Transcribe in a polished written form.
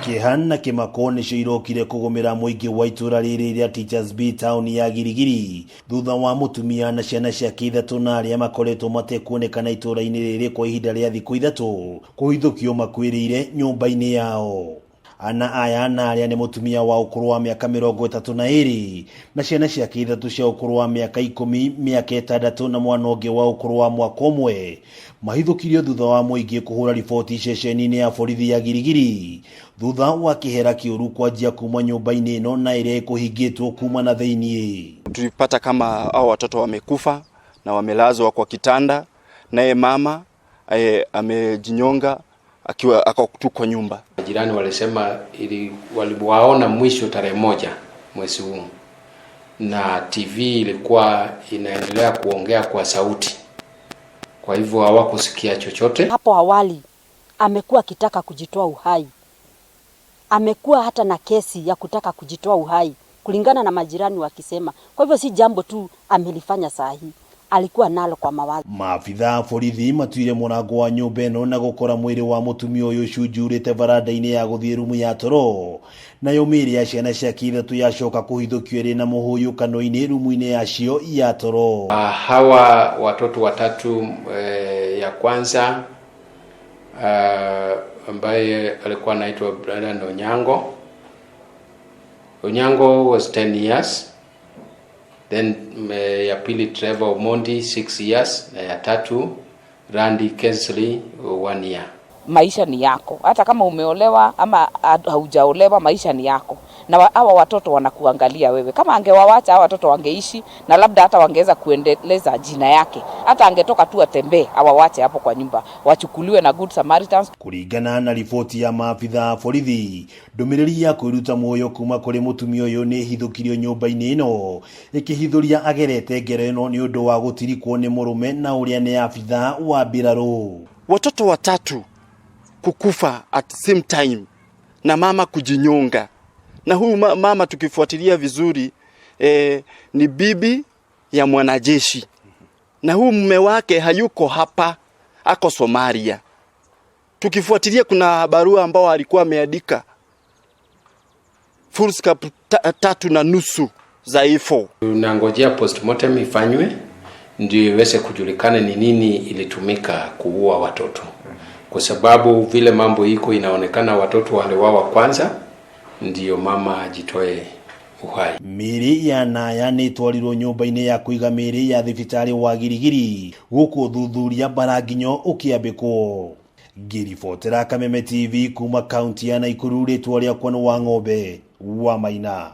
Kĩeha na kĩmako nĩcio irokire kũgũmĩra mũingĩ wa itũra rĩrĩ rĩa Teachers B taũni ya Girigiri thutha wa mũtumia na ciana ciake ithatũ na arĩa makoretwo matekuonekana itũra-inĩ rĩrĩ kwa ihinda rĩa thikũ ithatũ kũhithũkio makuĩrĩire nyũmba-inĩ yao. Ana aya na arĩa nĩ mũtumia wa ũkũrũ wa mĩaka 32 na ciana ciake ithatũ cia ũkũrũ wa mĩaka 10, mĩaka 6 na mwana ũngĩ wa ũkũrũ wa mwaka ũmwe mahithũkirio thutha wa mũingĩ kũhũra riboti ceceni-inĩ ya borithi ya Girigiri thutha wa kĩhera kĩũru kwanjia kuma nyũmba-inĩ ĩno na ĩrĩa ĩkũhingĩtwo kuma na thĩiniĩ. Tulipata kama hao watoto wamekufa na wamelazwa kwa kitanda, naye mama amejinyonga akiwa ako tu kwa nyumba. Jirani walisema ili waliwaona mwisho tarehe 1 mwezi huu, na TV ilikuwa inaendelea kuongea kwa sauti, kwa hivyo hawakusikia chochote. Hapo awali amekuwa akitaka kujitoa uhai, amekuwa hata na kesi ya kutaka kujitoa uhai kulingana na majirani wakisema. Kwa hivyo si jambo tu amelifanya saa hii, alikuwa nalo kwa mawazo. Maabitha a borithi matuire mũrango wa nyũmba ĩno na gũkora mwĩrĩ wa mũtumia ũyũ cunjurĩte baranda-inĩ ya gũthiĩ rumu ya toro, nayo mĩĩrĩ ya ciana ciake ithatũ yacoka kũhithũkio ĩrĩ na mũhũyũkano-inĩ rumu-inĩ yacio ya toro. Hawa watoto watatu ya kwanza ambaye alikuwa anaitwa Brian Onyango. Onyango was 10 years. Then ya pili Trevor Omondi 6 years na ya tatu Randy Kensley 1 year. Maisha ni yako, hata kama umeolewa ama haujaolewa, maisha ni yako, na hawa watoto wanakuangalia wewe. Kama angewawacha hawa watoto wangeishi, na labda hata wangeweza kuendeleza jina yake, hata angetoka tu atembee, awawache hapo kwa nyumba, wachukuliwe na Good Samaritans. Kũringana na riboti ya maabitha a borithi, ndũmĩrĩri ya kwĩruta muoyo kuma kũrĩ mũtumia ũyũ nĩ ĩhithũkirio nyũmba-inĩ ĩno ĩkĩhithũria agerete ngero ĩno nĩ ũndũ wa gũtirikwo nĩ mũrũme na ũrĩa nĩ abitha wa mbirarũ. Watoto watatu kukufa at same time na mama kujinyonga, na huyu mama tukifuatilia vizuri ni bibi ya mwanajeshi, na huyu mume wake hayuko hapa, ako Somalia. Tukifuatilia kuna barua ambao alikuwa ameandika foolscap 3.5 za A4. Tunangojea postmortem ifanywe ndio iweze kujulikana ni nini ilitumika kuua watoto, kwa sababu vile mambo iko inaonekana watoto waliuawa kwanza ndio mama ajitoe uhai. Mĩĩrĩ ya naya nĩ ĩtwarirwo nyũmba-inĩ ya kũiga mĩĩrĩ ya thibitarĩ wa Girigiri gũkũ ũthuthuria mbaranginyo ũkĩambĩkwo. Ngĩribotera Kameme TV kuma kaunti ya Naikuru, rĩtwa rĩakwa nĩ Wang'ombe wa Maina.